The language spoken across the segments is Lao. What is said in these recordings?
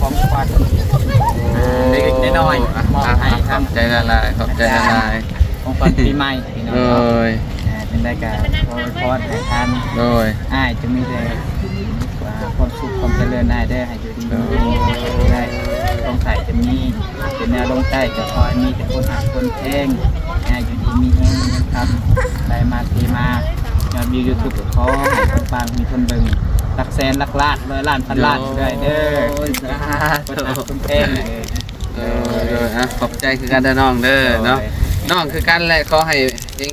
ຂອງຂວັນເລັກໆນ້ອຍໆ ມອບໃຫ້ທາງ ຂອບໃຈຫຼາຍໆ ຂອບໃຈຫຼາຍໆ ຂອງຂວັນປີໃໝ່ພີ່ນ້ອງເນາະ. ໂດຍ ອ່າ ຈັ່ງໃດກໍຂໍອວຍພອນໃຫ້ທາງ ໂດຍ ອ້າຍຈົ່ງມີແຕ່ ອ່າ ຄວາມສຸກຄວາມຈະເລີນ ອ້າຍເດີ ໃຫ້ຢູ່ດີມີແຮງ ໄດ້ຄວາມໄຂຈະມີ ເປັນແນວລົງໃຕ້ ກໍຂໍໃຫ້ມີແຕ່ຄົນຮັກຄົນແພງ ອ່າ ຢູ່ດີມີແຮງ ເງິນຄຳໄຫຼມາເທມາ ຍອດວິວຢູທູບກໍຂໍໃຫ້ປັງໆ ມີຄົນເບິ່ງຫຼັກແສນ ຫຼັກລ້ານ ຮ້ອຍລ້ານ ພັນລ້ານ ໂດຍ ເດີ. ໂອ້ຍ ສາທຸ ຄົນຮັກຄົນແພງເດີ. ໂດຍ ໂດຍ ອ່ະ ຂອບໃຈຄືກັນເດີນ້ອງເດີເນາະ. ໂດຍ ນ້ອງຄືກັນແຫຼະ ຂໍໃຫ້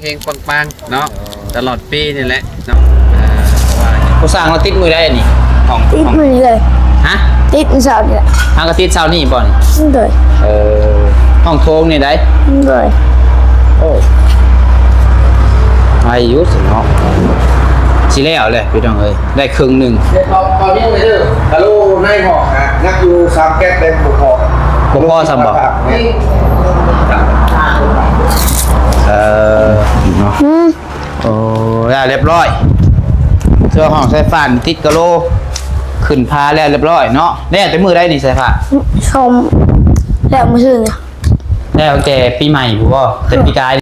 ເຮັງໆ ປັງໆ ເນາະ ໂດຍ ຕະຫຼອດປີນີ້ແຫຼະເນາະ. ເອີ ເພາະວ່າ ຜູ້ສ້າງເຮົາຕິດມື້ໃດນີ້? ຫ້ອງ ຕິດມື້ນີ້ເລີຍ. ຮະ? ຕິດມື້ເຊົ້ານີ້ແຫຼະ. ຫາກໍຕິດເຊົ້ານີ້ບໍ່ນີ້? ໂດຍ. ເອີ ຫ້ອງໂຖງນີ້ໃດ? ໂດຍ. ໂອ້ ໄວຢູ່ຊິເນາະ ຊິແລ້ວແຫຼະພີ່ນ້ອງເອີຍ. ໄດ້ເຄິ່ງໜຶ່ງ ເຮັດເອົາ ເອົານິ້ວໄປເດີ. ກະໂຫຼໃນຫ້ອງນະ ຍັກຢູ່ສາມແກັດ ໄດ້ບໍ່ພໍ ບໍ່ພໍຊ້ຳບໍ່? ເອີ ເນາະ ອືມ ໂອ້ ແລ້ວຮຽບຮ້ອຍ ເຄື່ອງຫ້ອງສາຍຟ້ານີ້ຕິດກະໂຫຼ ຂຶ້ນຝາແລ້ວຮຽບຮ້ອຍເນາະ. ແລ້ວແຕ່ມື້ໃດນີ້ສາຍຟ້າ? ສ້ອມແລ້ວມື້ຊື່ນີ້. ແລ້ວແຕ່ປີໃໝ່ພຸ້ນບໍ່? ແຕ່ປີກາຍ.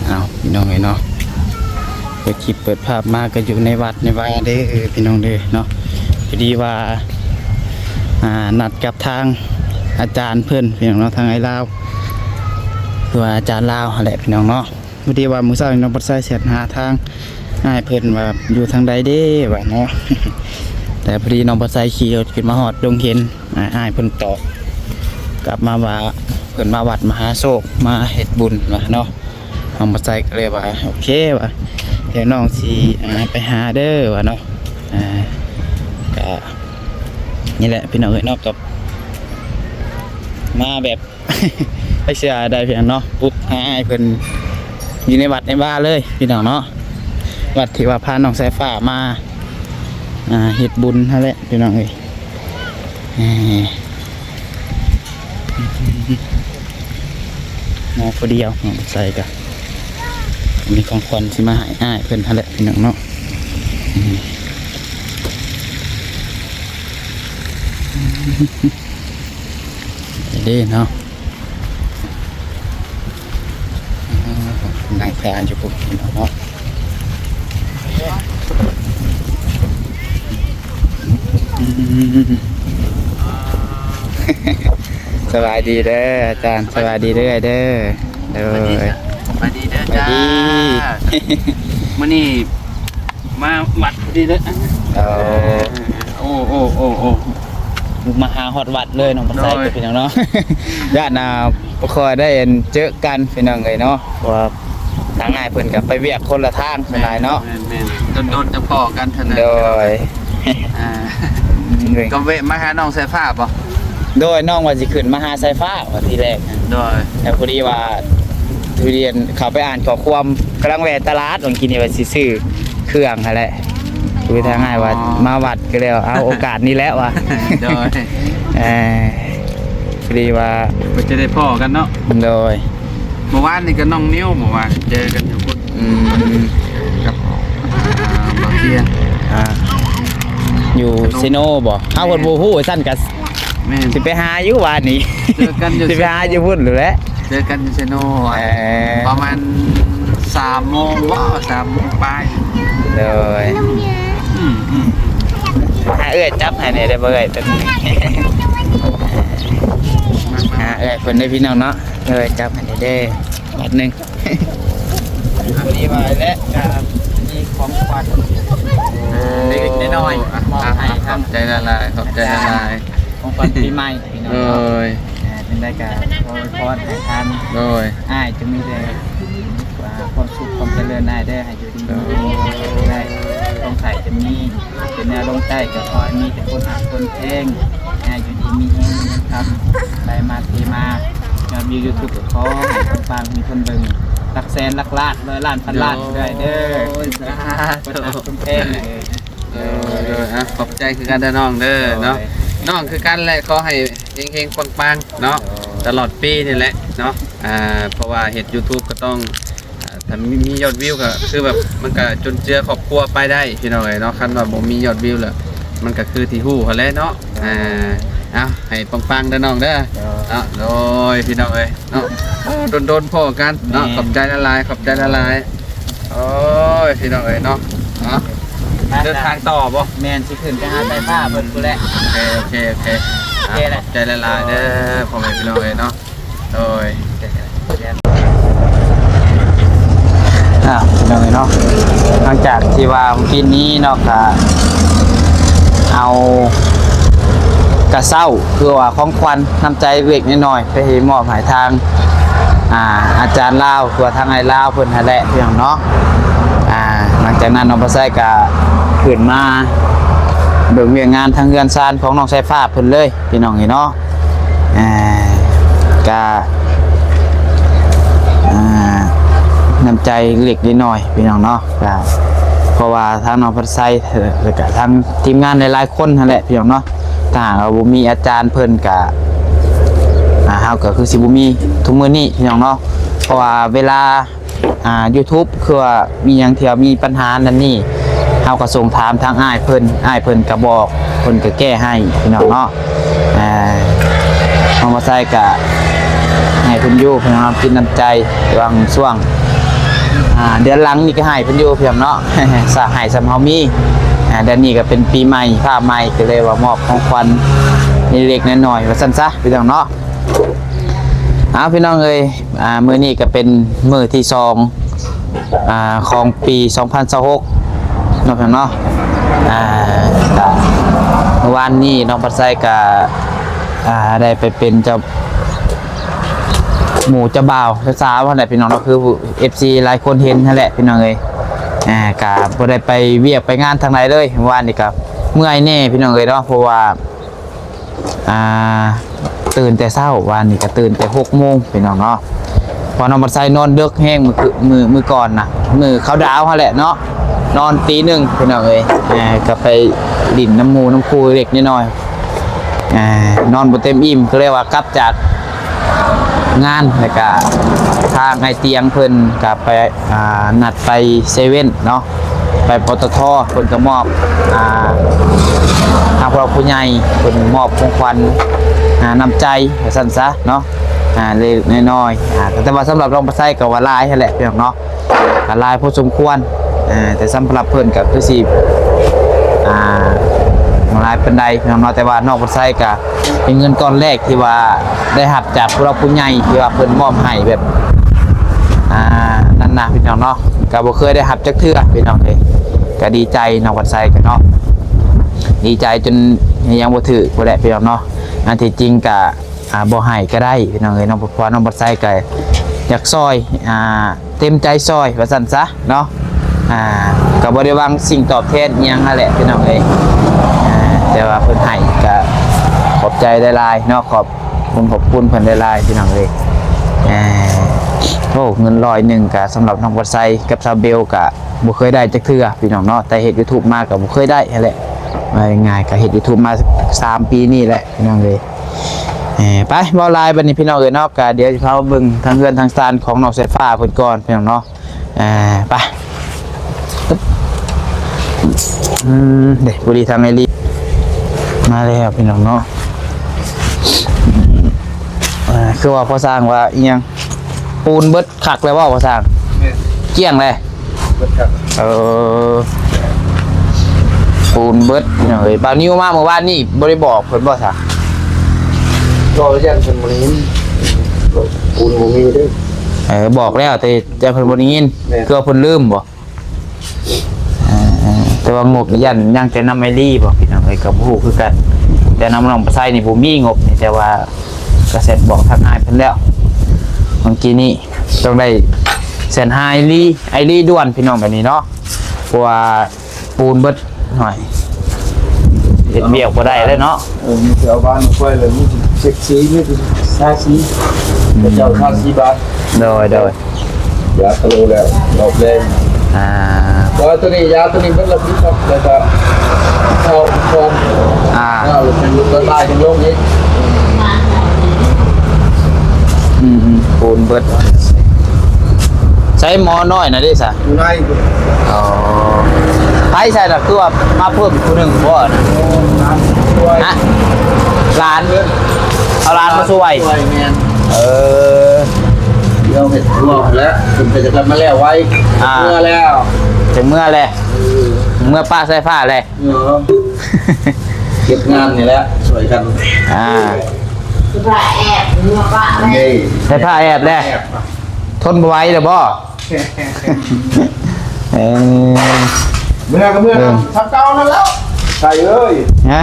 ອ້າວ ພີ່ນ້ອງເອີຍເນາະ ເປີດຄລິບເປີດພາບມາກໍຢູ່ໃນວັດໃນວາເດີພີ່ນ້ອງເດີເນາະ. ພໍດີວ່າ ອ່າ ນັດກັບທາງອາຈານເພິ່ນພີ່ນ້ອງເນາະ ທາງອ້າຍລາວ ຄືວ່າອາຈານລາວຫັ້ນແຫຼະພີ່ນ້ອງເນາະ. ພໍດີວ່າມື້ເຊົ້ານີ້ນ້ອງປອດໄຊແຊັດຫາທາງອ້າຍເພິ່ນວ່າຢູ່ທາງໃດເດ້ວ່າເນາະ ແຕ່ພໍດີນ້ອງປອດໄຊຂີ່ລົດຂຶ້ນມາຮອດດົງເຫັນ ອ້າຍ ອ້າຍເພິ່ນຕອບກັບມາວ່າ ເພິ່ນມາວັດມະຫາໂຊກ ມາເຮັດບຸນວ່າເນາະ. ນ້ອງປອດໄຊກໍເລີຍວ່າ ໂອເຄວ່າ ດຽວນ້ອງຊິ ອ່າ ໄປຫາເດີວ່າເນາະ. ອ່າ ກະນີ້ແຫຼະພີ່ນ້ອງເອີຍເນາະ ກໍມາແບບ ໄປເຊື່ອໄດ້ພີ່ນ້ອງເນາະ ປຸກຫາອ້າຍເພິ່ນຢູ່ໃນວັດໃນວາເລີຍພີ່ນ້ອງເນາະ. ວັດທີ່ວ່າພານ້ອງສາຍຟ້າມາ ອ່າ ເຮັດບຸນຫັ້ນແຫຼະພີ່ນ້ອງເອີຍ. ມາຜູ້ດຽວ ນ້ອງປອດໄຊກະມີຂອງຂວັນຊິມາໃຫ້ອ້າຍເພິ່ນຫັ້ນແຫຼະພີ່ນ້ອງເນາະ. ເດ້ເນາະ ນັ່ງທາຢູ່ພຸ້ນເນາະ. ສະບາຍດີເດີອາຈານ ສະບາຍດີເດີອ້າຍເດີ. ໂດຍ ສະບາຍດີເດີ ສະບາຍດີ ຈ້າ ມື້ນີ້ ມາວັດດີເດີ. ເອີ ໂອ້ ໂອ້ ໂອ້ ໂອ້ ມາຫາຮອດວັດເລີຍນ້ອງປອດໄຊ ໂດຍ ເປັນຫຍັງເນາະ ຢ້ານ ອ່າ ບໍ່ຄ່ອຍໄດ້ ອັນ ເຈີກັນພີ່ນ້ອງເອີຍເນາະ ເພາະວ່າທາງອ້າຍເພິ່ນກໍໄປວຽກຄົນລະທາງສ່ວນຫຼາຍເນາະ. ແມ່ນໆ ດົນໆ ຈັ່ງພໍ້ກັນເທື່ອໜຶ່ງ. ໂດຍ ອ່າ ກໍແວະມາຫານ້ອງສາຍຟ້າບໍ່? ໂດຍ ນ້ອງວ່າຊິຂຶ້ນມາຫາສາຍຟ້າວ່າທີແລກ. ໂດຍ ແຕ່ພໍດີວ່າ ທຸລຽນເຂົ້າໄປອ່ານຂໍ້ຄວາມ ກຳລັງແວ່ຕະຫຼາດ ຫວ່າງກີ້ນີ້ວ່າຊິຊື້ເຄື່ອງຫັ້ນແຫຼະ ຄືທາງອ້າຍວ່າ ອໍ ມາວັດກໍແລ້ວ ເອົາໂອກາດນີ້ແຫຼະວ່າ. ໂດຍ ເອີ ພໍດີວ່າ ເພິ່ນຈະໄດ້ພໍ້ກັນເນາະ. ໂດຍ ເມື່ອວານນີ້ກໍນ້ອງນິວ ເມື່ອວານເຈີກັນຢູ່ພຸ້ນ. ອືມ ກັບ ອ່າ ບ່າວເທຍ ອ່າ ຢູ່ເຊໂນບໍ່? ເຮົາເພິ່ນບໍ່ຮູ້ ຊັ້ນກໍ ແມ່ນ ຊິໄປຫາຢູ່ວານນີ້ ເຈີກັນຢູ່ ຊິໄປຫາຢູ່ພຸ້ນແຫຼະ. ເຈີກັນຢູ່ເຊໂນ ເອີ ປະມານສາມໂມງບໍ່ ສາມໂມງປາຍ. ໂດຍ ອືມໆ ຫາເອື້ອຍຈັບໃຫ້ແດ່ໄດ້ບໍ່ເອື້ອຍ? ໂຕນີ້ ຫາເອື້ອຍເພິ່ນເດີພີ່ນ້ອງເນາະ ເອື້ອຍຈັບໃຫ້ແດ່ ບາດໜຶ່ງ. ອັນນີ້ວ່າແຫຼະ ອ່າ ມີຂອງຂວັນ ເອີ ເລັກໆນ້ອຍໆ ມອບໃຫ້ ອ່ະ ຂອບໃຈຫຼາຍໆ ຂອບໃຈຫຼາຍໆ ຂອງຂວັນປີໃໝ່ພີ່ນ້ອງເນາະ. ໂດຍ ອ່າ ຈັ່ງໃດກໍຂໍອວຍພອນໃຫ້ທາງ ໂດຍ ອ້າຍຈົ່ງມີແຕ່ ອ່າ ຄວາມສຸກຄວາມຈະເລີນ ອ້າຍເດີ ໃຫ້ຢູ່ດີມີແຮງ ໄດ້ຄວາມໄຂຈະມີ ເປັນແນວລົງໃຕ້ ກໍຂໍໃຫ້ມີແຕ່ຄົນຮັກຄົນແພງ ອ່າ ຢູ່ດີມີແຮງ ເງິນຄຳໄຫຼມາເທມາ ຍອດວິວຢູທູບກໍຂໍໃຫ້ປັງໆ ມີຄົນເບິ່ງຫຼັກແສນ ຫຼັກລ້ານ ຮ້ອຍລ້ານ ພັນລ້ານ ໂດຍ ເດີ. ໂອ້ຍ ສາທຸ ຄົນຮັກຄົນແພງເດີ. ໂດຍ ໂດຍ ອ່ະ ຂອບໃຈຄືກັນເດີນ້ອງເດີເນາະ. ໂດຍ ນ້ອງຄືກັນແຫຼະ ຂໍໃຫ້ເຮັງໆ ປັງໆ ເນາະ ໂດຍ ຕະຫຼອດປີນີ້ແຫຼະເນາະ. ອ່າ ເພາະວ່າເຮັດ YouTube ກໍຕ້ອງ ອ່າ ຖ້າມີ ມີຍອດວິວກໍຄືແບບ ມັນກໍຈຸນເຈືອຄອບຄົວໄປໄດ້ ພີ່ນ້ອງເອີຍເນາະ. ຄັນວ່າບໍ່ມີຍອດວິວແລ້ວ ມັນກໍຄືທີ່ຮູ້ຫັ້ນແຫຼະເນາະ. ອ່າ ເອົາ ໃຫ້ປັງໆ ເດີນ້ອງເດີ ໂດຍ ເນາະ. ໂດຍ ພີ່ນ້ອງເອີຍເນາະ ເອີ ດົນໆ ພໍ້ກັນເນາະ. ແມ່ນ ຂອບໃຈຫຼາຍໆ ຂອບໃຈຫຼາຍໆ. ໂອ້ຍ ພີ່ນ້ອງເອີຍເນາະ ເນາະ ເດີນທາງຕໍ່ບໍ່? ແມ່ນ ຊິຂຶ້ນໄປຫາສາຍຟ້າເພິ່ນພຸ້ນແຫຼະ. ໂອເຄ ໂອເຄ ໂອເຄ ໂອເຄແຫຼະ. ອ່າ ຂອບໃຈຫຼາຍໆ ເດີ ພໍ່ແມ່ພີ່ນ້ອງເອີຍເນາະ. ໂດຍ ອ່າ ພີ່ນ້ອງເອີຍເນາະ ຫຼັງຈາກທີ່ວ່າມື້ກີ້ນີ້ເນາະ ກະເອົາກະເຊົ້າ ຄືວ່າຂອງຂວັນນ້ຳໃຈເລັກໆ ນ້ອຍໆ ໄປໃຫ້ ມອບໃຫ້ທາງ ອ່າ ອາຈານລາວ ຄືວ່າທາງອ້າຍລາວເພິ່ນຫັ້ນແຫຼະ ພີ່ນ້ອງເນາະ. ອ່າ ຫຼັງຈາກນັ້ນນ້ອງປາໄຊກະຂຶ້ນມາເບິ່ງວຽກງານທາງເຮືອນຊານຂອງນ້ອງສາຍຟ້າເພິ່ນເລີຍ ພີ່ນ້ອງເອີຍເນາະ. ອ່າ ກະ ອ່າ ນ້ຳໃຈເລັກນ້ອຍ ພີ່ນ້ອງເນາະ. ກະເພາະວ່າທາງນ້ອງປາໄຊ ແລ້ວກະທາງທີມງານຫຼາຍໆ ຄົນຫັ້ນແຫຼະ ພີ່ນ້ອງເນາະ. ຖ້າຫາກວ່າບໍ່ມີອາຈານເພິ່ນກະ ອ່າ ເຮົາກໍຄືຊິບໍ່ມີທຸກມື້ນີ້ ພີ່ນ້ອງເນາະ. ເພາະວ່າເວລາ ອ່າ YouTube ຄືວ່າມີຫຍັງທີ່ວ່າມີບັນຫານັ້ນນີ້ ເຮົາກໍສົ່ງຖາມທາງອ້າຍເພິ່ນ ອ້າຍເພິ່ນກໍບອກ ເພິ່ນກໍແກ້ໃຫ້ ພີ່ນ້ອງເນາະ. ອ່າ ນ້ອງປາໄຊກະໃຫ້ເພິ່ນຢູ່ ເພິ່ນເອົາກິນນ້ຳໃຈ ຫວ່າງຊ່ວງ ອ່າ ເດືອນຫຼັງນີ້ກໍໃຫ້ເພິ່ນຢູ່ ພີ່ນ້ອງເນາະ. ສະ ໃຫ້ສ່ຳເຮົາມີ. ອ່າ ເດືອນນີ້ກໍເປັນປີໃໝ່ ຟ້າໃໝ່ ກໍເລີຍວ່າມອບຂອງຂວັນເລັກໆ ນ້ອຍໆ ວ່າຊັ້ນຊະ ພີ່ນ້ອງເນາະ. ເອົາ ພີ່ນ້ອງເອີຍ ອ່າ ມື້ນີ້ກໍເປັນມື້ທີສອງ ອ່າ ຂອງປີສອງພັນຊາວຫົກເນາະ ພີ່ນ້ອງເນາະ. ອ່າ ກໍມື້ວານນີ້ນ້ອງປາໄຊກໍ ອ່າ ໄດ້ໄປເປັນເຈົ້າ ໝູ່ເຈົ້າບ່າວເຈົ້າສາວຫັ້ນແຫຼະ ພີ່ນ້ອງເນາະ. ຄືເອັຟຊີຫຼາຍຄົນເຫັນຫັ້ນແຫຼະ ພີ່ນ້ອງເອີຍ. ອ່າ ກໍບໍ່ໄດ້ໄປວຽກໄປງານທາງໃດເລີຍ ມື້ວານນີ້ກໍເມື່ອຍແດ່ ພີ່ນ້ອງເອີຍເນາະ ເພາະວ່າ ອ່າ ຕື່ນແຕ່ເຊົ້າ ວານນີ້ກໍຕື່ນແຕ່ຫົກໂມງ ພີ່ນ້ອງເນາະ. ເພາະນ້ອງບັດໄຊນອນເດິກແຮງ ມື້ຄື ມື້ ມື້ກ່ອນນະ ມື້ເຂົາດາວຫັ້ນແຫຼະເນາະ ນອນຕີໜຶ່ງ ພີ່ນ້ອງເອີຍ. ອ່າ ກໍໄປຫຼິ້ນນຳໝູ່ນຳຄູ່ເລັກນ້ອຍ. ອ່າ ນອນບໍ່ເຕັມອີ່ມ ກໍເລີຍວ່າກັບຈາກງານ ແລ້ວກໍທາງອ້າຍຕຽງເພິ່ນກໍໄປ ອ່າ ນັດໄປເຊເວັ່ນເນາະ ໄປ ປຕທ ເພິ່ນກໍມອບ ອ່າ ທາງຜູ້ຫຼັກຜູ້ໃຫຍ່ເພິ່ນມອບຂອງຂວັນ ອ່າ ນ້ຳໃຈວ່າຊັ້ນຊະເນາະ ອ່າ ເລັກໆນ້ອຍໆ. ອ່າ ແຕ່ວ່າສຳລັບນ້ອງບັດໄຊກໍວ່າຫຼາຍຫັ້ນແຫຼະ ພີ່ນ້ອງເນາະ ກໍຫຼາຍພໍສົມຄວນ. ອ່າ ແຕ່ສຳລັບເພິ່ນກໍຄືຊິ ອ່າ ບໍ່ຫຼາຍປານໃດ ພີ່ນ້ອງເນາະ ແຕ່ວ່ານ້ອງບັດໄຊກໍ ເປັນເງິນກ້ອນແລກທີ່ວ່າໄດ້ຮັບຈາກຜູ້ຫຼັກຜູ້ໃຫຍ່ ທີ່ວ່າເພິ່ນມອບໃຫ້ແບບ ອ່າ ນັ້ນນະ ພີ່ນ້ອງເນາະ ກໍບໍ່ເຄີຍໄດ້ຮັບຈັກເທື່ອ ພີ່ນ້ອງເອີຍ. ກໍດີໃຈນ້ອງວັນໄຊກໍເນາະ ດີໃຈຈົນຍັງບໍ່ຖືກພຸ້ນແຫຼະ ພີ່ນ້ອງເນາະ. ອັນທີ່ຈິງກໍ ອ່າ ບໍ່ໃຫ້ກໍໄດ້ ພີ່ນ້ອງເອີຍເນາະ ເພາະວ່ານ້ອງວັນໄຊກໍຢາກຊ່ອຍ ອ່າ ເຕັມໃຈຊ່ອຍວ່າຊັ້ນຊະເນາະ. ອ່າ ກໍບໍ່ໄດ້ຫວັງສິ່ງຕອບແທນອີ່ຫຍັງຫັ້ນແຫຼະ ພີ່ນ້ອງເອີຍ. ອ່າ ແຕ່ວ່າເພິ່ນໃຫ້ກໍຂອບໃຈຫຼາຍໆເນາະ ຂອບຄຸນ ຂອບຄຸນເພິ່ນຫຼາຍໆ ພີ່ນ້ອງເອີຍ. ອ່າ ໂອ້ ເງິນຮ້ອຍໜຶ່ງກໍສຳລັບນ້ອງວັນໄຊກັບສາວເບວກໍບໍ່ເຄີຍໄດ້ຈັກເທື່ອ ພີ່ນ້ອງເນາະ ແຕ່ເຮັດຢູທູບມາກໍບໍ່ເຄີຍໄດ້ຫັ້ນແຫຼະ. ວ່າງ່າຍໆ ກໍເຮັດຢູທູບມາສາມປີນີ້ແຫຼະ ພີ່ນ້ອງເອີຍ. ເອີ ໄປ ເວົ້າຫຼາຍບັດນີ້ ພີ່ນ້ອງເອີຍເນາະ ກໍດຽວຊິພາມາເບິ່ງທາງເຮືອນທາງຊານຂອງນ້ອງສາຍຟ້າເພິ່ນກ່ອນ ພີ່ນ້ອງເນາະ. ອ່າ ໄປ ອືມ ເດ້ ພໍດີທາງໄອລີມາແລ້ວ ພີ່ນ້ອງເນາະ. ອ່າ ຄືວ່າພໍ່ຊ່າງວ່າອີ່ຫຍັງ ປູນເບິດຄັກແລ້ວບໍ່ພໍ່ຊ່າງ? ແມ່ນ ກ້ຽງແລ້ວ ເບິດຄັກ. ເອີ ປູນເບິດ ພີ່ນ້ອງເອີຍ. ບ່າວນິວມາມື້ວານນີ້ບໍ່ໄດ້ບອກເພິ່ນບໍ່ຊະ? ກໍຢ້ານເພິ່ນບໍ່ໄດ້ຍິນ ປູນບໍ່ມີເດ້. ເອີ ບອກແລ້ວ ແຕ່ຢ້ານເພິ່ນບໍ່ໄດ້ຍິນ. ແມ່ນ ຄືວ່າເພິ່ນລືມບໍ່? ເອີ ແຕ່ວ່າງົບຢ້ານຍັງແຕ່ນຳໄອລີບໍ່ ພີ່ນ້ອງເອີຍ ກໍບໍ່ຮູ້ຄືກັນ. ແຕ່ນຳນ້ອງປະໄຊນີ້ບໍ່ມີງົບນີ້ ແຕ່ວ່າກໍແຊັດບອກທາງອ້າຍເພິ່ນແລ້ວ ເມື່ອກີ້ນີ້ ຕ້ອງໄດ້ແຊັດຫາໄອລີ ໄອລີດ່ວນ ພີ່ນ້ອງ ແບບນີ້ເນາະ ເພາະວ່າ ປູນເບິດ ຫອຍ ເຮັດວຽກບໍ່ໄດ້ແລ້ວເນາະ. ເອີ ມີແຖວບ້ານຂ້ອຍເລີຍ ມີເຊັກຊີ ມີທາສີ ອືມ ເຂົາເຈົ້າທາສີບາດ. ໂດຍ ໂດຍ ຢາກະໂລແລ້ວ ຮອບແລງ ອ່າ ໄປ ເອົາໂຕນີ້ ຢາໂຕນີ້ເບິດແລ້ວ ແລ້ວກໍເອົາຄອນ ອ່າ ເອົາລົງໄປ ລາຍລົງອີກ. ອືມໆ ປູນເບິດ. ໃຊ້ໝໍ້ນ້ອຍນະເດ້ຊະ? ຢູ່ໃນ. ອໍ ໃຜໃຊ້ລະ ຄືວ່າມາເພີ່ມຜູ້ໜຶ່ງບໍ່ນະ? ຮະ? ຫຼານ ເອົາຫຼານມາຊ່ວຍ. ຊ່ວຍ ແມ່ນ. ເອີ ເຮົາເຮັດລວມແລ້ວ ເພິ່ນກໍຈະກັບມາແລ້ວໄວ. ອ່າ ເມືອແລ້ວ ຈະເມືອແລ້ວ. ເອີ ເມືອປະສາຍຟ້າແລ້ວ. ເອີ ເກັບງານນີ້ແຫຼະ ຊ່ວຍກັນ. ອ່າ ສາຍຟ້າແອບ ເມືອປະແລ້ວ. ນີ້ ສາຍຟ້າແອບແລ້ວ. ແອບ ທົນບໍ່ໄຫວແລ້ວບໍ່? ເອີ ເມືອກໍເມືອນຳ ເອີ ສ່ຳເກົ່ານັ້ນແຫຼະ ໃສ່ເອີຍ. ຮະ?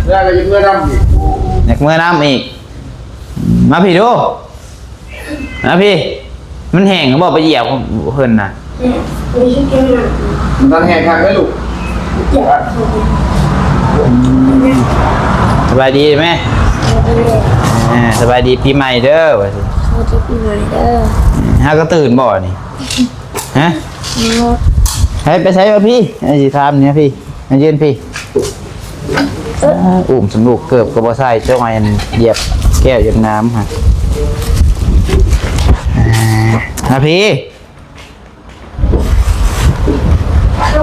ເມືອກໍຢາກເມືອນຳອີກ. ຢາກເມືອນຳອີກ. ມາພີ້ດູ ມາພີ້. ມັນແຫ້ງບໍ່ ໄປຢຽບເພິ່ນນະ? ມັນແຫ້ງຄັກເດ້ລູກ. ສະບາຍດີແມ່. ອ່າ ສະບາຍດີປີໃໝ່ເດີ ວ່າຊິ. ສະບາຍດີປີໃໝ່ເດີ. ຫາກໍຕື່ນບໍ່ນີ້? ຮະ? ເອີ ໃຫ້ໄປໃສວະພີ້? ໄອ້ຊິຖາມນີ້ພີ້ ມາຢືນພີ້. ອ່າ ອຸ້ມສຳລູກເກີບກໍບໍ່ໃສ່ ເຈົ້າໄອ້ຢຽບແກ້ວຢຽບນ້ຳຫັ້ນ. ອ່າ ມາພີ້. ຫຶ?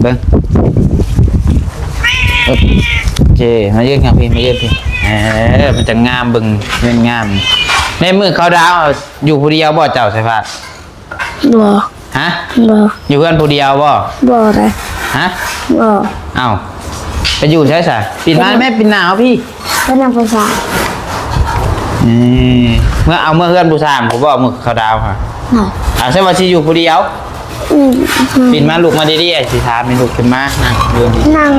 ເບິ່ງ ໂອເຄ ມາຢືນຂ້າງພີ້ ມາຢືນພີ້. ເອີ ມັນຈະງາມ ເບິ່ງເຮືອນງາມ. ໃນມື້ເຂົ້າດາວຢູ່ຜູ້ດຽວບໍ່ເຈົ້າ ສາຍຟ້າ? ບໍ່. ຮະ? ບໍ່. ຢູ່ເຮືອນຜູ້ດຽວບໍ່? ບໍ່ໄດ໋. ຮະ? ບໍ່. ເອົ້າ ໄປຢູ່ໃສຊະ? ປິ່ນມາແມ່ ປິ່ນໜ້າເອົາພີ້. ໄປນຳຜູ້ຊ່າງ. ເອີ ເມື່ອ ເອົາເມືອເຮືອນຜູ້ຊ່າງພຸ້ນບໍ່ ມື້ເຂົ້າດາວຫະ? ເອົາ ແຕ່ວ່າຊິຢູ່ຜູ້ດຽວ. ອືມ ປິ່ນມາລູກມາດີໆ ຊິຖາມໃຫ້ລູກຂຶ້ນມາ ນັ່ງຢູ່ດີ ນັ່ງ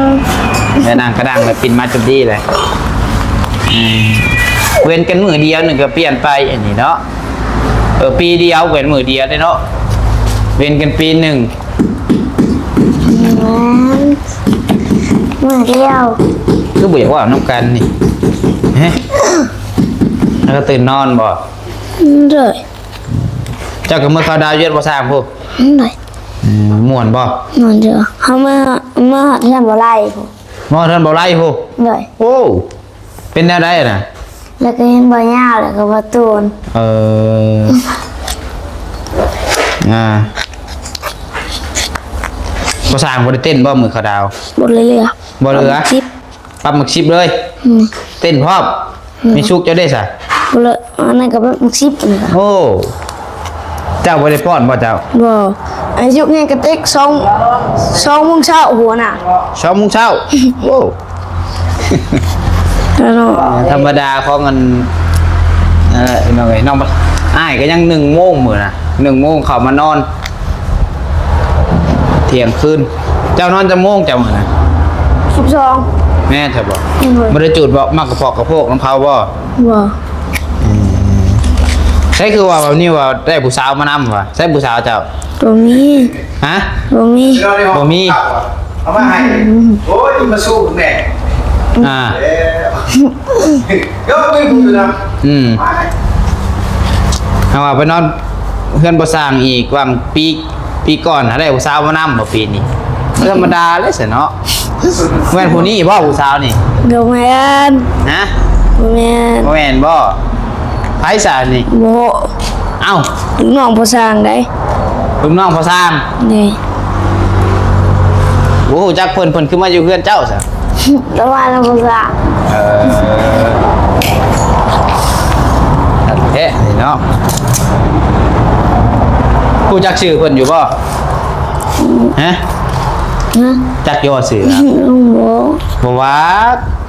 ແລ້ວນັ່ງກະດັງ ແລ້ວປິ່ນມາຈຸດດີເລີຍ. ອືມ ເວັ້ນກັນມື້ດຽວໜຶ່ງກໍປ່ຽນໄປ ອັນນີ້ເນາະ. ເອີ ປີດຽວ ເວັ້ນມື້ດຽວເດ້ເນາະ ເວັ້ນກັນປີໜຶ່ງ. ມື້ດຽວ ຄືບໍ່ຢາກເວົ້ານຳກັນນີ້? ຮະ? ແລ້ວກໍຕື່ນນອນບໍ່? ໂດຍ. ເຈົ້າກໍເມືອເຂົ້າດາວຢູ່ເຮືອນບໍ່ຊ່າງພຸ້ນ? ໂດຍ. ເອີ ມ່ວນບໍ່? ມ່ວນຢູ່. ເຮົາເມືອ ເມືອຮອດເຮືອນບໍ່ໄລ່ພຸ້ນ. ເມືອຮອດເຮືອນບໍ່ໄລ່ພຸ້ນ? ໂດຍ. ໂອ້ ເປັນແນວໃດນະ? ແລ້ວກໍເຫັນບໍ່ຍາວ ແລ້ວກໍບໍ່ໂຕນ. ເອີ ອ່າ ບໍ່ຊ່າງບໍ່ໄດ້ເຕັ້ນບໍ່ມື້ເຂົ້າດາວ? ບໍ່ເຫຼືອ. ບໍ່ເຫຼືອ? ປັບໝາກສິບ. ປັບໝາກສິບເລີຍ? ອືມ. ເຕັ້ນພ້ອມ? ອືມ. ມີສຸກເຈົ້າເດ້ຊະ? ບໍ່ເລີຍ. ອັນນັ້ນກໍບັກສິບນີ້. ໂອ້ ເຈົ້າບໍ່ໄດ້ປ້ອນບໍ່ເຈົ້າ? ບໍ່. ອາຍຸນີ້ກະຕິກສອງ ສອງໂມງເຊົ້າພຸ້ນນະ. ສອງໂມງເຊົ້າ? ໂອ້ ທຳມະດາຂອງອັນ ເອີ ນ້ອງເອີຍ ນ້ອງ ອ້າຍກໍຍັງໜຶ່ງໂມງມື້ນະ ໜຶ່ງໂມງເຂົ້າມານອນ ທ່ຽງຄືນ. ເຈົ້ານອນຈັກໂມງເຈົ້າມື້ນະ? ສິບສອງ. ແມ່ນຊະບໍ່? ອືມ. ບໍ່ໄດ້ຈູດບໍ່ ໝາກກະເພາະກະໂພກນຳເຂົາບໍ່? ບໍ່. ອືມ ໃຊ່ ຄືວ່າແບບນີ້ວ່າໄດ້ຜູ້ສາວມານຳວ່າ ໃຊ້ຜູ້ສາວເຈົ້າ? ບໍ່ມີ. ຮະ? ບໍ່ມີ. ບໍ່ມີ. ເອົາມາໃຫ້. ອືມ. ໂອ້ຍ ມາສູ້ແນ່. ອ່າ ເອີ ກໍໄປຢູ່ນຳ. ອືມ. ເຮົາວ່າໄປນອນເຮືອນບໍ່ຊ່າງອີກ ຫວ່າງປີ ປີກ່ອນຫາໄດ້ຜູ້ສາວມານຳບໍ່ ປີນີ້ບໍ່ທຳມະດາເລີຍຊັ້ນເນາະ. ແມ່ນຜູ້ນີ້ບໍ່ຜູ້ສາວນີ້? ບໍ່ແມ່ນ. ຮະ? ບໍ່ແມ່ນ. ບໍ່ແມ່ນບໍ່? ໃຜຊະນີ້? ບໍ່. ເອົ້າ ລູກນ້ອງພໍ່ຊ່າງໃດ໋. ລູກນ້ອງພໍ່ຊ່າງ? ນີ້ ບໍ່ຮູ້ຈັກເພິ່ນ ເພິ່ນຄືມາຢູ່ເຮືອນເຈົ້າຊະ? ລະວ່າລະບໍ່ຊາບ. ເອີ ແທ້ນີ້ເນາະ. ຮູ້ຈັກຊື່ເພິ່ນຢູ່ບໍ່? ຮະ? ຮະ? ຈັກຢູ່ບໍ່ຊື່? ບໍ່. ບໍ່ວ່າ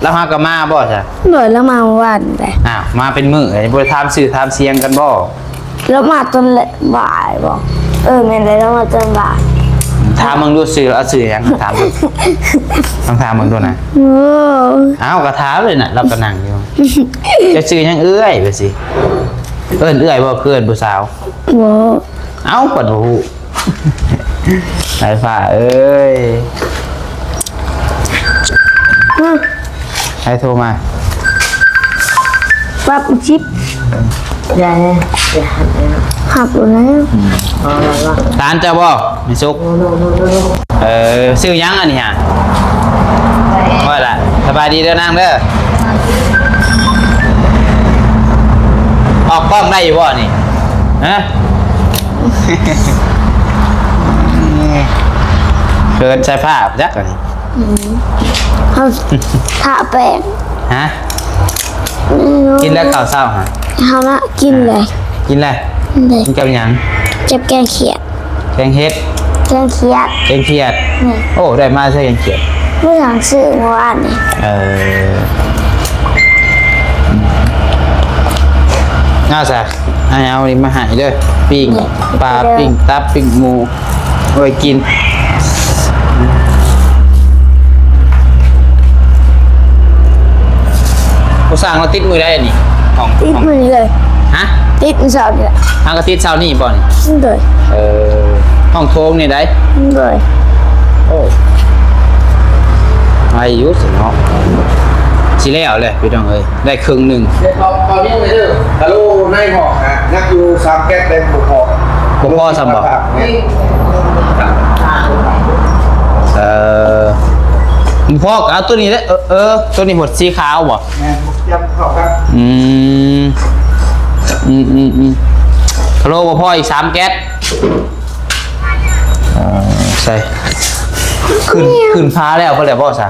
ລາວຫາກໍມາບໍ່ຊະ? ໂດຍ ລາວມາມື້ວານໄດ໋. ອ້າວ ມາເປັນມື້ ບໍ່ໄດ້ຖາມຊື່ຖາມສຽງກັນບໍ່? ລາວມາຕອນບ່າຍບໍ? ເອີ ແມ່ນແຫຼະ ລາວມາຕອນບ່າຍ. ຖາມເບິ່ງດູຊື່ ເອົາຊື່ຫຍັງ? ຖາມເບິ່ງ ລອງຖາມເບິ່ງດູນະ. ໂອ້ ເອົ້າ ກໍຖາມເລີຍນະ ລາວກໍນັ່ງຢູ່. ເຈົ້າຊື່ຫຍັງເອື້ອຍ? ວ່າຊິ ເອີ້ນເອື້ອຍບໍ່? ຄືເອີ້ນຜູ້ສາວ? ບໍ່. ເອົ້າ ປາດບໍ່ຮູ້. ສາຍຟ້າເອີຍ ໃຜໂທມາ? ປັບສິບ. ຢ່າແນ່. ຮັບແລ້ວ. ອືມ ຫຼານເຈົ້າບໍ່ ແມ່ສຸກ? ເອີ ຊື່ຫຍັງອັນນີ້ຫະ? ວ່າລະ ສະບາຍດີເດີນາງເດີ. ອອກກ້ອງໄດ້ຢູ່ບໍ່ນີ້? ຮະ? ເຂີນສາຍຟ້າຈັກອັນນີ້. ອືມ ເຮົາທາແປ້ງ. ຮະ? ອືມ ກິນແລ້ວເຂົ້າເຊົ້າຫະ? ເຮົາລະກິນແລ້ວ. ກິນແລ້ວ? ກິນແລ້ວ. ກິນກັບຫຍັງ? ກັບແກງຂຽດ. ແກງເຫັດ? ແກງຂຽດ. ແກງຂຽດ. ແມ່ນ. ໂອ້ ໄດ້ມາໃສແກງຂຽດ? ມື້ຫຼັງຊື້ເມື່ອວານນີ້. ເອີ ເອົາຊະ ໃຫ້ເອົານີ້ມາໃຫ້ເດີ ປີ້ງປາ ປີ້ງຕັບ ປີ້ງໝູ ໄວ້ກິນ. ຜູ້ຊ່າງລາວຕິດມື້ໃດອັນນີ້? ຂອງ ຕິດມື້ນີ້ເລີຍ. ຮະ? ຕິດມື້ເຊົ້ານີ້ແຫຼະ. ຫາກະຕິດເຊົ້ານີ້ບໍ່ນີ້? ໂດຍ. ເອີ ຫ້ອງໂຖງນີ້ໃດ? ໂດຍ. ໂອ້ ໄວຢູ່ຊິເນາະ ຊິແລ້ວແຫຼະພີ່ນ້ອງເອີຍ. ໄດ້ເຄິ່ງໜຶ່ງ. ເຮັດເອົາ ເອົານີ້ໄປເດີ ກະໂລໃນຫ້ອງນະ ຍັກຢູ່ສາມແກັດໄດ້ບໍ່ພໍ. ບໍ່ພໍຊ້ຳບໍ່? ເອີ ບໍ່ພໍກະເອົາໂຕນີ້ແຫຼະ. ເອີ ເອີ ໂຕນີ້ຫົດສີຂາວບໍ່? ແມ່ນ ຈຳເຂົ້າກັນ. ອືມ ອືມໆ ກະໂລບໍ່ພໍອີກສາມແກັດ. ເອີ ໃສ່ ຂຶ້ນ ຂຶ້ນຝາແລ້ວ ພໍແລ້ວບໍ່ຊະ?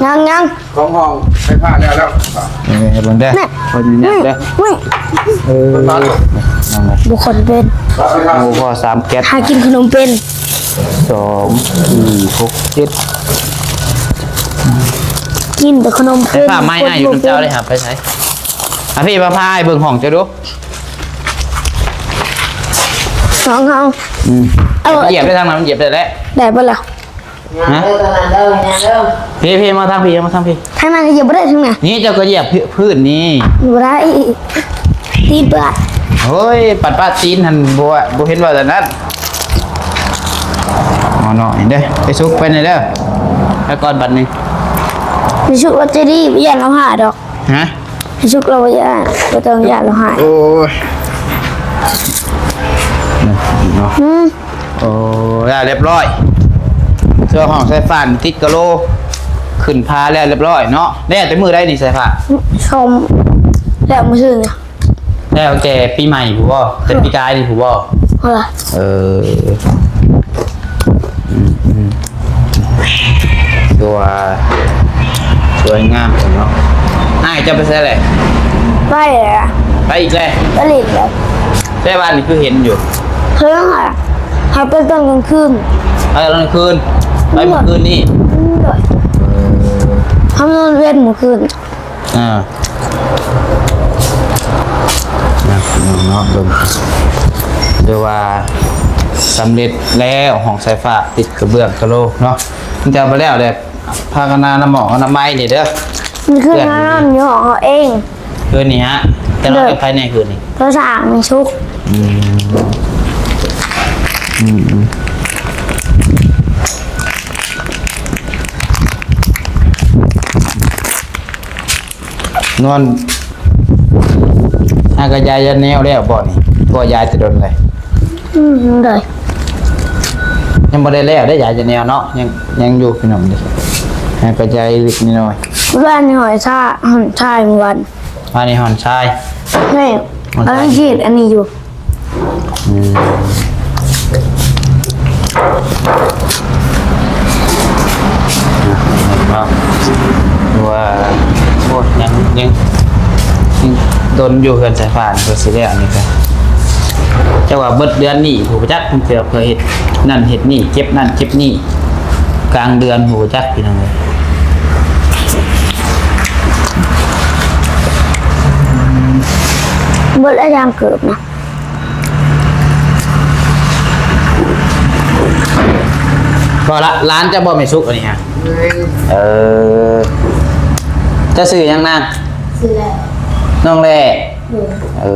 ຍັງໆ ຂອງຫ້ອງໄຟຟ້າແລ້ວແລ້ວ. ເອີ ເບິ່ງເດີ ເບິ່ງເດີ. ເອີ ບໍ່ຄ່ອຍເປັນ. ໂອ້ ພໍສາມແກັດ ຫາກິນຂະໜົມເປັນ. ສອງ ສີ່ ຫົກ ເຈັດ ກິນແຕ່ຂະໜົມເປັນ. ໄຟຟ້າໄມ້ອ້າຍຢູ່ນຳເຈົ້າເດ້ຫາ ໄປໃສ? ອ່ະ ພີ່ ມາພາອ້າຍເບິ່ງຫ້ອງເຈົ້າດູ. ຂອງເຮົາ. ອືມ ເອີ ຢຽບໄດ້ທາງນັ້ນ ມັນຢຽບໄດ້ແຫຼະ. ໄດ້ບໍ່ລະ? ຮະ? ພີ່ ພີ່ ມາທາງພີ່ ມາທາງພີ່. ທາງນັ້ນຢຽບບໍ່ໄດ້ທາງນັ້ນ. ນີ້ເຈົ້າກະຢຽບພື້ນນີ້. ບໍ່ໄດ້ ຕີນເປື້ອນ. ໂອ້ຍ ປັດປະຕີນຫັ້ນ ບໍ່ ບໍ່ເຫັນວ່າແນວນັ້ນ. ເອົາເນາະ ນີ້ເດີ ໄປສຸກໄປນີ້ເດີ. ໄປກ່ອນບັດນີ້ ໄປສຸກລາວຈະດີ ບໍ່ຢ້ານລາວຫາດອກ. ຮະ? ໄປສຸກລາວບໍ່ຢ້ານ ບໍ່ຕ້ອງຢ້ານລາວຫາຍ. ໂອ້ຍ ເນາະ. ອືມ ໂອ້ ແລ້ວຮຽບຮ້ອຍ. ເຄື່ອງຫ້ອງໃສ່ຝາຕິດກະໂລ ຂຶ້ນຝາແລ້ວຮຽບຮ້ອຍເນາະ. ແລ້ວແຕ່ມື້ໃດນີ້ໃສ່ຝາ? ຊົມ ແລ້ວມື້ຊື່ນ. ແລ້ວແຕ່ປີໃໝ່ພຸ້ນບໍ່? ແຕ່ປີກາຍນີ້ພຸ້ນບໍ່? ເອີ ເອີ ອືມ ອືມ ຄືວ່າສວຍງາມເນາະ. ອ້າຍເຈົ້າໄປໃສແຫຼະ? ໄປແຫຼະ. ໄປອີກແລ້ວ? ໄປຫຼິ້ນແຫຼະ. ແຕ່ວ່ານີ້ຄືເຫັນຢູ່. ເພິ່ນຫາ ຫາໄປຕອນກາງຄືນ. ໄປຕອນກາງຄືນ? ໄປມື້ຄືນນີ້? ອືມ ໂດຍ. ເອີ ເຮົານອນເວັນມື້ຄືນ. ອ່າ ເນາະ ເບິ່ງ ຖືວ່າສຳເລັດແລ້ວ ຫ້ອງສາຍຟ້າຕິດກະເບື້ອງກະໂລເນາະ. ມັນຈະບໍ່ແລ້ວແຫຼະ ພາກັນອະນາມັຍ ອະນາໄມນີ້ເດີ. ຄືນເຮົານອນຢູ່ຫ້ອງເຮົາເອງ. ຄືນນີ້ຫະ? ແຕ່ນອນກັບໃຜແດ່ຄືນນີ້? ໂຕຊ່າງແມ່ສຸກ. ອືມ ອືມ ອືມ. ນອນ ຫາກະຢາຍຢາແນວແລ້ວບໍ່ນີ້? ເພາະວ່າຢາຍແຕ່ດົນເລີຍ. ອືມ ໂດຍ. ຍັງບໍ່ໄດ້ແລ້ວເດ້ ຢາຍຢາແນວເນາະ ຍັງ ຍັງຢູ່ພີ່ນ້ອງເດ້. ຫາກະຢາຍເລັກນ້ອຍ. ວານນີ້ຫອຍຊາ ຫອນຊາຍມື້ວານ. ວານນີ້ຫອນຊາຍ. ແມ່ນ ກຳລັງສີດອັນນີ້ຢູ່. ອືມ ວ່າ ໂອ້ຍ ຍັງ ຍັງ ຍັງດົນຢູ່ ເຮືອນສາຍຟ້າເພິ່ນຊິແລ້ວນີ້ກະ ຈັກວ່າເບິດເດືອນນີ້ ຜູ້ຈັກເພິ່ນຊິເຮັດນັ້ນເຮັດນີ້ ເກັບນັ້ນເກັບນີ້ ກາງເດືອນ ຜູ້ຈັກ ພີ່ນ້ອງເອີຍ. ເບິດແລ້ວ ຢາງເກີບນະ. ກໍລະ ຫຼານເຈົ້າບໍ່ແມ່ສຸກອັນນີ້ຮະ? ເອີ ເຈົ້າຊື່ຫຍັງນາງ? ຊື່ແຫຼ້. ນ້ອງແຫຼ້. ເອີ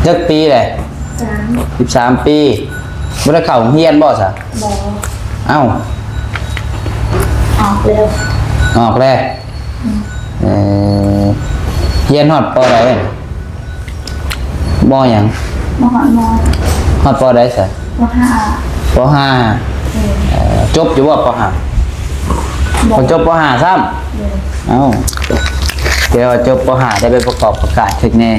ຈັກປີແຫຼະ? ສິບສາມປີ. ບໍ່ໄດ້ເຂົ້າໂຮງຮຽນບໍ່ຊະ? ບໍ່. ເອົ້າ ອອກແລ້ວ. ອອກແລ້ວ. ອືມ ເອີ ຮຽນຮອດ ປໍ ໃດ? ມໍຫຍັງ? ບໍ່ຮອດມໍ ຮອດປໍໃດຊະ? ປໍຫ້າ ປໍຫ້າ ເອີ ເອີ ຈົບຢູ່ບໍ່ປໍຫ້າ? ບໍ່ ບໍ່ຈົບປໍຫ້າຊ້ຳ. ເອີ ເອົ້າ ແຕ່ວ່າຈົບປໍຫ້າໄດ້ໄປປະກອບປະກາດເຮັດແດ່.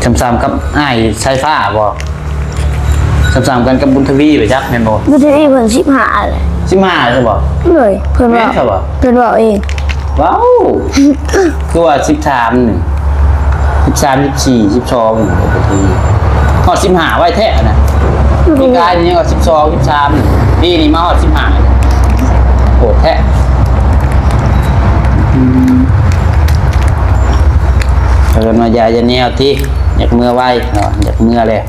ເອີ ສ່ຳໆກັບອ້າຍສາຍຟ້າບໍ່? ສ່ຳໆກັນກັບບຸນທະວີໄປຈັກແມ່ນບໍ່? ບຸນທະວີເພິ່ນສິບຫ້າແຫຼະ. ສິບຫ້າຊະບໍ່? ໂດຍ ເພິ່ນເວົ້າ ແມ່ນຊະບໍ່? ເພິ່ນເວົ້າເອງ. ວ້າວ ຄືວ່າສິບສາມນີ້ ສິບສາມ ສິບສີ່ ສິບສອງນີ້ ບຸນທະວີ ຮອດສິບຫ້າໄວແທ້ນະ. ປີກາຍນີ້ຍັງວ່າສິບສອງ ສິບສາມ ປີນີ້ມາຮອດສິບຫ້າ ໂຫດແທ້. ອືມ ເພິ່ນວ່າຢ່າ ຢ່າແນວຕິ ຢາກເມືອໄວເນາະ ຢາກເມືອແລ້ວ.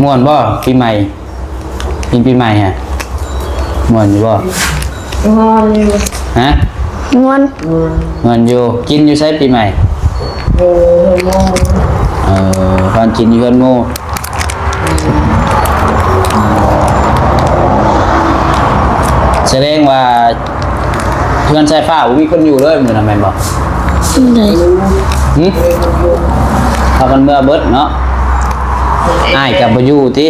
ມ່ວນບໍ່ປີໃໝ່? ກິນປີໃໝ່ຮະ ມ່ວນຢູ່ບໍ່? ມ່ວນຢູ່. ຮະ? ມ່ວນ ມ່ວນຢູ່. ກິນຢູ່ໃສປີໃໝ່? ຢູ່ເຮືອນໝູ່. ເອີ ຕອນກິນຢູ່ເຮືອນໝູ່. ສະແດງວ່າເຮືອນສາຍຟ້າບໍ່ມີຄົນຢູ່ເລີຍມື້ນັ້ນແມ່ນບໍ່? ໂດຍ. ຫຶ? ພາກັນເມືອເບິດເນາະ. ອ້າຍກໍບໍ່ຢູ່ຕິ?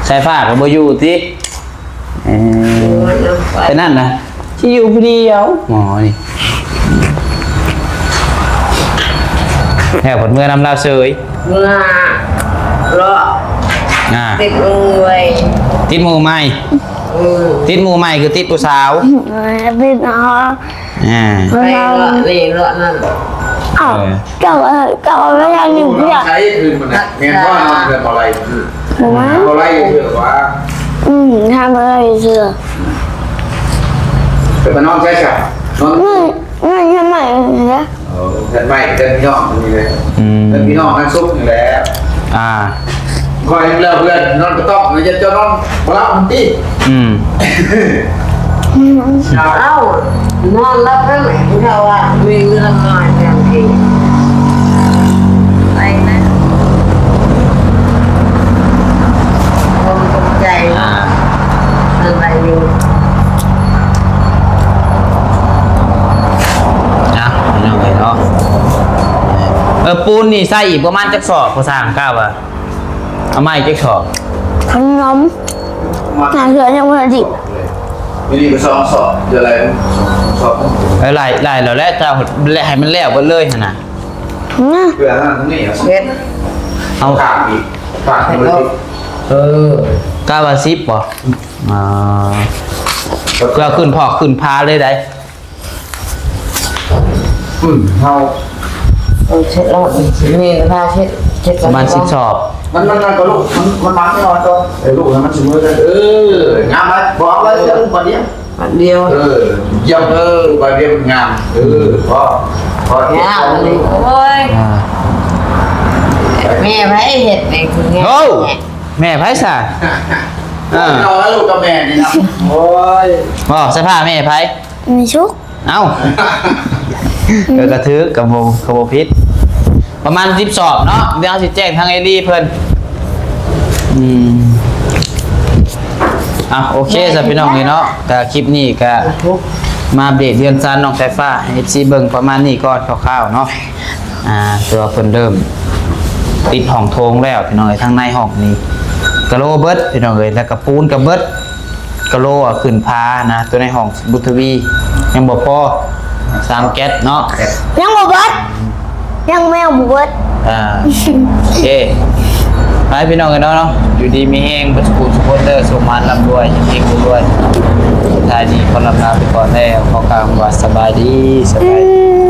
ສາຍຟ້າກໍບໍ່ຢູ່ຕິ? ເອີ ເປັນນັ້ນນະ ຊິຢູ່ຜູ້ດຽວໝໍນີ້. ແລ້ວເພິ່ນເມືອນຳລາວເສີຍ ເມືອເລາະ ອ່າ ຕິດໝູ່ໃໝ່. ຕິດໝູ່ໃໝ່? ເອີ ຕິດໝູ່ໃໝ່ຄືຕິດຜູ້ສາວ? ເອີ ຕິດເນາະ. ອ່າ ໄປເລາະນີ້ເລາະນັ້ນ. ເອົ້າ ເອີ ເຈົ້າ ເຈົ້າເອົາໄວ້ທາງນີ້ເພື່ອ ໃຊ້ຄືນມັນນະ ແມ່ນບໍ່? ນອນເຮືອນບໍ່ໄລ່ຄື ບໍ່ວ່າ ບໍ່ໄລ່ເທື່ອວ່າ ອືມ ທາງບໍ່ໄລ່ເທື່ອ ເປັນມານອນໃຊ້ຊະ ນອນ ເຮືອນ ເຮືອນໃໝ່ນີ້ແຫຼະ. ເອີ ເຮືອນໃໝ່ ເຮືອນພີ່ນ້ອງນີ້ແຫຼະ. ອືມ ເຮືອນພີ່ນ້ອງທາງສຸກນີ້ແຫຼະ. ອ່າ ຂ້ອຍແລ້ວເພື່ອນນອນກະຕ້ອມ ເຈົ້ານອນບໍ່ຫຼັບມັນຕິ? ອືມ ເອົ້າ ນອນຫຼັບແລ້ວແຫຼະ ເຈົ້າວ່າມີເລື່ອງນ້ອຍແຕ່ທີ່ໄປນະ ຄວາມຕົກໃຈ ອ່າ ເປັນໄປຢູ່. ນະ ພີ່ນ້ອງເອີຍເນາະ ເອີ ປູນນີ້ໃສ່ອີກປະມານຈັກສອບ? ພໍ່ຊ່າງກ້າວ່າ ເອົາມາອີກຈັກສອບ? ຂະໜົມ ຫາເທື່ອຍັງບໍ່ໄດ້ດິບ. ມີນີ້ກໍສອງສອບ ເດືອນລະສອງສອບ. ເອີ ຫຼາຍ ຫຼາຍແລ້ວແຫຼະ ແຕ່ໃຫ້ມັນແລ້ວເບິດເລີຍຫັ້ນນະ. ເພື່ອນັ້ນນີ້ເຮັດ ເອົາຂ້າງອີກ ຂ້າງອີກ. ເອີ ກະວ່າສິບບໍ່? ອ່າ ເພື່ອຂຶ້ນພອກຂຶ້ນພາເລີຍໄດ໋. ອືມ ເຮົາ ເອີ ເຊັດແລ້ວ ມີເວລາເຊັດ ເຊັດ ປະມານສິບສອບ. ມັນ ມັນ ມັນກໍລູກ ມັນ ມັນມັກນ້ອຍກ່ອນ. ເອີ ລູກມັນຊິເມືອກັນ. ເອີ ງາມຫຼາຍ ບໍ່ເອົາຫຼາຍເທື່ອ ບາດດຽວ ບາດດຽວ. ເອີ ຢ້ຽມ ເອີ ບາດດຽວມັນງາມ. ເອີ ພໍ ພໍ ງາມ. ໂອ້ຍ ອ່າ ແມ່ໃຜເຮັດນີ້ຄືງາມ. ໂອ້ ແມ່ໃຜຊະ? ເອີ ເອົາລູກກັບແມ່ນີ້ນະ. ໂອ້ຍ ບໍ່ ສະພາແມ່ໃຜ? ແມ່ສຸກ. ເອົ້າ ເອີ ກະຖືກ ກະບໍ່ ກະບໍ່ຜິດ. ປະມານສິບສອບເນາະ ດຽວເຮົາຊິແຈ້ງທາງເອລີເພິ່ນ. ອືມ ອ່ະ ໂອເຄຊະ ພີ່ນ້ອງເອີຍເນາະ ກະຄລິບນີ້ກະມາອັບເດດເຮືອນຊານນ້ອງສາຍຟ້າໃຫ້ເອັຟຊີເບິ່ງປະມານນີ້ກ່ອນ ຄ່າວໆເນາະ. ອ່າ ແຕ່ວ່າເພິ່ນເລີ່ມຕິດຫ້ອງໂຖງແລ້ວ ພີ່ນ້ອງເອີຍ. ທາງໃນຫ້ອງນີ້ກະໂລເບິດ ພີ່ນ້ອງເອີຍ ແລ້ວກະປູນກະເບິດ. ກະໂລຂຶ້ນພານະ ຕົວໃນຫ້ອງບຸດທະວີຍັງບໍ່ພໍ ສາມແກັດເນາະ ຍັງບໍ່ເບິດ ຍັງແມວບໍ່ເບິດ. ອ່າ ໂອເຄ ໄປພີ່ນ້ອງເອີຍເນາະ ຢູ່ດີມີແຮງເບິດທຸກຜູ້ທຸກຄົນເດີ ໂຊກໝານລ່ຳລວຍ ເຮັງໆລວຍໆ. ສຸດທ້າຍນີ້ຂໍລ່ຳລາໄປກ່ອນແລ້ວ ຂໍກ່າວຄຳວ່າສະບາຍດີ ສະບາຍດີ.